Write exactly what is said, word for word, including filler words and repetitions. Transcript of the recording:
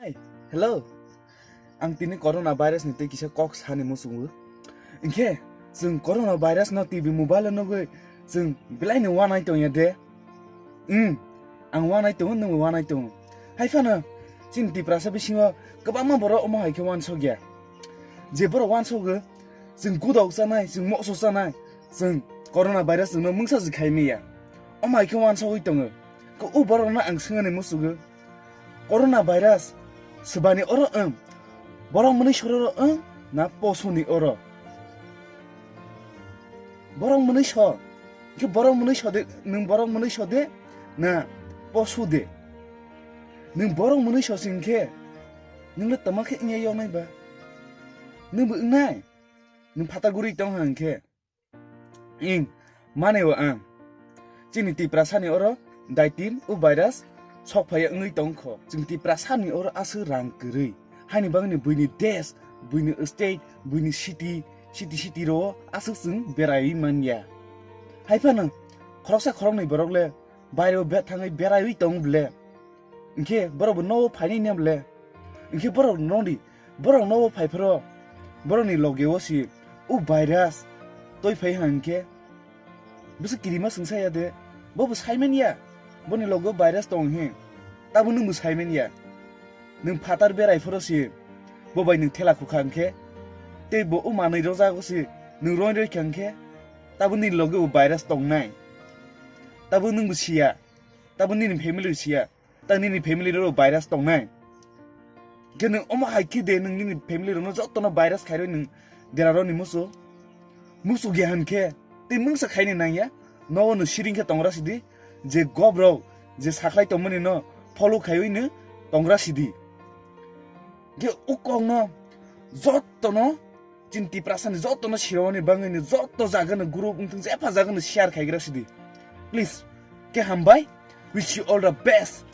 Hey, hello. Ang tini corona virus ni tei kisa kok sani muchungo. Hinkhe chwng corona virus no T V mobile o nugwi chwng belai ni wanai tongya de. Hmm, ang wanai tongo, nwng wanai tongo. Hai phano chini Tiprasa bisingo kwbangma borok omo hai khe wansokya. Je borok wansogo, chwng gudok chanai, chwng moso chanai, chwng corona virus chwngno mungsa se khai manya. Omo hai khe wansogwi tongo. Ko o borokno ang swngani musugo. Corona virus swbani oro wng? Borok mwnwi sororo wng na posuni oro? Borok mwnwi so. Khe borok mwnwi so de, nwng borok mwnwi so de na posu de? Nwng borok mwnwi so sing khe nwng le tama khe wngya yoknai ba? Nwng bo wngnai? Nwng phatar guri tong hang khe. Ing, mane o ang. Chini Tiprasani oro daitin o virus sok phaiya wngwi tong kho. Chwng Tiprasani oro aswk rang kwrwi. Haini bagwini buini desh, buini state, buini city, city city ro aswk chwng beraiwi manya. Hai phano khoroksa khoroknwi borok le baireo bet thangwi beraiwi tong ble. Hinkhe borok bo nogo phainai niya ble. Hinkhe borok noni, borok nogo phai phro, borokni loge o si o virus toi phai hang khe. Bwswk kirima swngsa ya de, bo bo saiman ya, boni loge o virus tong hi. Tabo nwng bo saiman ya. Nwng phatar berai phro si, bo bai nwng thela khukha hang khe, tei bo o manwi rojago si, nwng roi roi kha hang khe, tabo nini loge o virus tongnai. Tabo nwng bo siya, tabo nini family bo siya. Ta nini family rok virus tongnai. Khe nwng omo hai khe de nwng nini family rokno jotono virus khairwi nwng deraroni musu. Musu ge han khe tei mungsa khaini nangya. Nogo no siring khe tongra sidi, je gob rok je sakhlai tongmani no follow khaiwi no tongra sidi. Khe o kokno jotono Chini Tiprasani jotono sironi bangwini joto jagano group wngthung jepha jagano share khaigra sidi. Please, khe hambai, wish you all the best.